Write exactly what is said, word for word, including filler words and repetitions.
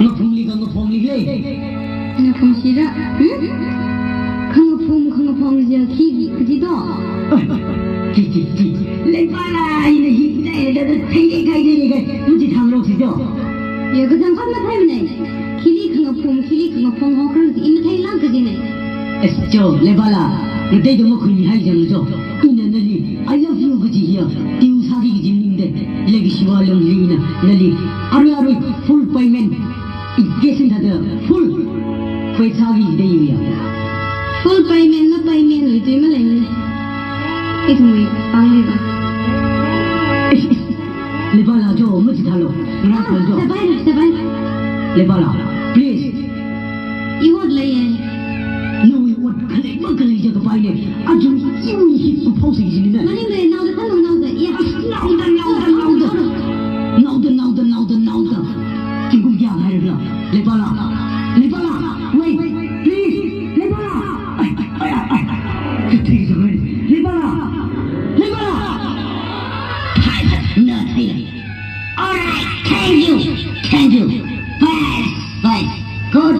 Ngaphungli khangaphongli lei. Ngaphungshira. Hmm? Khangaphung, khangaphong jiakha khi kaji to? Ai, chi, chi, chi. Leipala, ina hi, ina, ina, ina, thei, thei, thei, thei, thei. Machithālu si jo. Ya, kachangkhat matheimanei. Khili khangaphung, khili khangaphong ho kharang si, i matheilāk kajinei. Ai, jo, Leipala. Ngatei do makhuimihai jang jo. Ina nali, "I love you" kaji hiya, tiu sāki kaji maningdei. Leikashiva lungli ina nali arui arui full payment, engagement thāda full pay sāki jidei ya. Full payment la payment lui tui maleimane. Ithumwui pāngli va. Leipala jo, machithālu. Ngarān jo. Sabai, sabai. Leipala, please. I ot leiye. Nawui ot khalei makhalei jiakha kapaine. Aja iwui hi kuphao sāki jina. Maningmei, naoda, khanung naoda, ya. As, naoda, naoda, naoda. Naoda, naoda, naoda, naoda. Zingkum kayā ngaira? Leipala. Leipala. Wait, please. Leipala. Ai, ai, ai, ai. Leipala. Leipala. Nothing. All right, thank you. Thank you. Bye. Bye. Good.